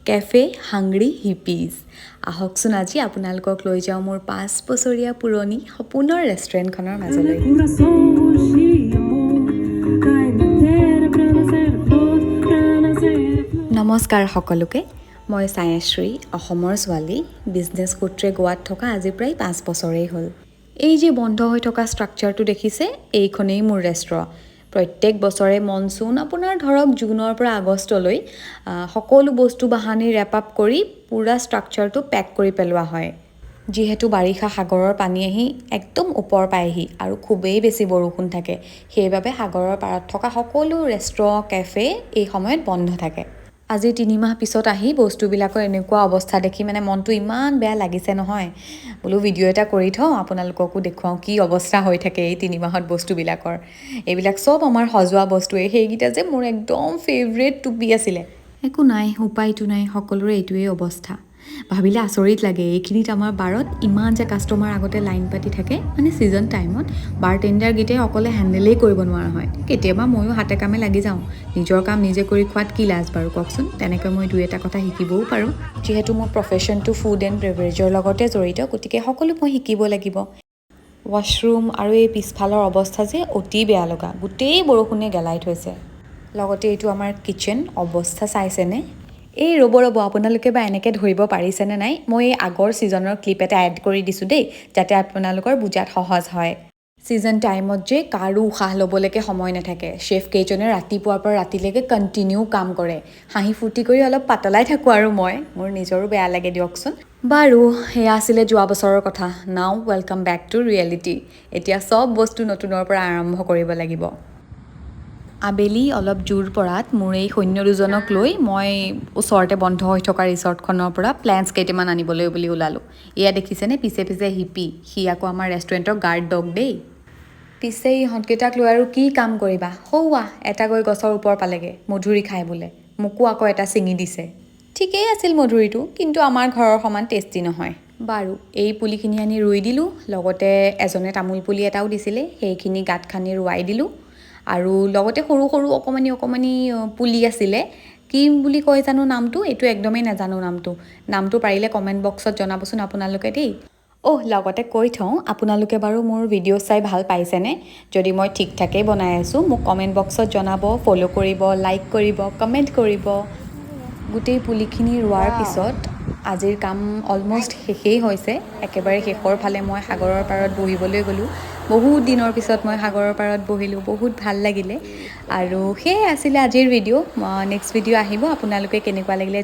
Cafe হাংৰি হিপিজ। আহকচোন, আজি আপোনালোকক লৈ যাওঁ মোৰ 5 বছৰীয়া পুৰণি সপোনৰ ৰেষ্টুৰেণ্টখনৰ মাজলৈ। Coração rugia amor, cai na terra pra nascer a flor, pra nascer a flor. নমস্কাৰ সকলোকে। মই ছায়াশ্ৰী, অসমৰ ছোৱালী। বিজনেছ সূত্ৰে গোৱাত থকা আজি প্ৰায় 5 বছৰেই হ'ল। এই যে বন্ধ হৈ থকা ষ্ট্ৰাকচাৰটো দেখিছে, এইখনেই মোৰ ৰেষ্টুৰাঁ। প্ৰত্যেক বছৰে মনচুন, আপোনাৰ ধৰক জুনৰ পৰা আগষ্টলৈ সকলো বস্তু বাহানি ৰেপ আপ কৰি পূৰা ষ্ট্ৰাকচাৰটো পেক কৰি পেলোৱা হয়। যিহেতু বাৰিষা সাগৰৰ পানী আহি একদম ওপৰ পায়হি আৰু খুবেই বেছি বৰষুণ থাকে, সেইবাবে সাগৰৰ পাৰত থকা সকলো ৰেষ্টুৰাঁ, কেফে এই সময়ত বন্ধ থাকে। আজি 3 মাহ পিছত আহি বস্তুবিলাকৰ এনেকুৱা অৱস্থা দেখি মানে মনটো ইমান বেয়া লাগিছে নহয়, বোলো ভিডিঅ' এটা কৰি থওঁ, আপোনালোককো দেখুৱাওঁ কি অৱস্থা হৈ থাকে এই 3 মাহত বস্তুবিলাকৰ। এইবিলাক চব আমাৰ সজোৱা বস্তুৱেই। সেইকেইটা যে মোৰ একদম ফেভৰেট টুপি আছিলে। একো নাই, উপায়টো নাই, সকলোৰে এইটোৱেই অৱস্থা। ভাবিলে আচৰিত লাগে, এইখিনিত আমাৰ বাৰত ইমান যে কাষ্টমাৰ আগতে লাইন পাতি থাকে, মানে ছিজন টাইমত বাৰটেণ্ডাৰকেইটাই অকলে হেণ্ডেলেই কৰিব নোৱাৰা হয়। কেতিয়াবা ময়ো হাতে কামে লাগি যাওঁ। নিজৰ কাম নিজে কৰি খোৱাত কি লাজ বাৰু কওকচোন? তেনেকৈ মই দুই এটা কথা শিকিবও পাৰোঁ। যিহেতু মোৰ প্ৰফেশ্যনটো ফুড এণ্ড বেভাৰেজৰ লগতে জড়িত, গতিকে সকলো মই শিকিব লাগিব। ৱাছৰুম আৰু এই পিছফালৰ অৱস্থা যে অতি বেয়া লগা, গোটেই বৰষুণে গেলাই থৈছে। লগতে এইটো আমাৰ কিটচেন, অৱস্থা চাইছেনে? এই ৰ'ব ৰ'ব, আপোনালোকে বা এনেকৈ ধৰিব পাৰিছেনে নাই, মই এই আগৰ ছিজনৰ ক্লিপ এটা এড কৰি দিছোঁ দেই, যাতে আপোনালোকৰ বুজাত সহজ হয়। ছিজন টাইমত যে কাৰো উশাহ ল'বলৈকে সময় নাথাকে। শ্বেফ কেইজনে ৰাতিপুৱাৰ পৰা ৰাতিলৈকে কণ্টিনিউ কাম কৰে। হাঁহি ফূৰ্তি কৰি অলপ পাতলাই থাকোঁ আৰু মই মোৰ নিজৰো বেয়া লাগে দিয়কচোন। বাৰু, সেয়া আছিলে যোৱা বছৰৰ কথা। Now welcome back to reality. এতিয়া চব বস্তু নতুনৰ পৰা আৰম্ভ কৰিব লাগিব। আবেলি অলপ জোৰ পৰাত মোৰ এই সৈন্য দুজনক লৈ মই ওচৰতে বন্ধ হৈ থকা ৰিচৰ্টখনৰ পৰা প্লেণ্টছ কেইটামান আনিবলৈ বুলি ওলালোঁ। এয়া দেখিছেনে, পিছে পিছে হিপি, সি আকৌ আমাৰ ৰেষ্টুৰেণ্টৰ গাৰ্ড ডগ দেই। পিছে ইহঁতকেইটাক লৈ আৰু কি কাম কৰিবা? সৌৱা এটা গৈ গছৰ ওপৰ পালেগৈ, মধুৰি খাই বোলে। মোকো আকৌ এটা ছিঙি দিছে। ঠিকেই আছিল মধুৰিটো, কিন্তু আমাৰ ঘৰৰ সমান টেষ্টি নহয়। বাৰু, এই পুলিখিনি আনি ৰুই দিলোঁ। লগতে এজনে তামোল পুলি এটাও দিছিলে, সেইখিনি গাঁত খান্দি ৰুৱাই দিলোঁ। আৰু লগতে সৰু সৰু অকণমানি অকণমানি পুলি আছিলে, কি বুলি কয় জানো নামটো, এইটো একদমেই নাজানো নামটো। নামটো পাৰিলে কমেণ্ট বক্সত জনাবচোন আপোনালোকে দেই। অ' লগতে কৈ থওঁ, আপোনালোকে বাৰু মোৰ ভিডিঅ' চাই ভাল পাইছেনে? যদি মই ঠিক ঠাকেই বনাই আছোঁ, মোক কমেণ্ট বক্সত জনাব, ফ'ল' কৰিব, লাইক কৰিব, কমেণ্ট কৰিব। গোটেই পুলিখিনি ৰোৱাৰ পিছত আজিৰ কাম অলমষ্ট শেষেই হৈছে। একেবাৰে শেষৰ ফালে মই সাগৰৰ পাৰত বহিবলৈ গ'লোঁ। বহুত দিনৰ পিছত মই সাগৰৰ পাৰত বহিলোঁ, বহুত ভাল লাগিলে। আৰু সেয়াই আছিলে আজিৰ ভিডিঅ'। নেক্সট ভিডিঅ' আহিব। আপোনালোকে কেনেকুৱা লাগিলে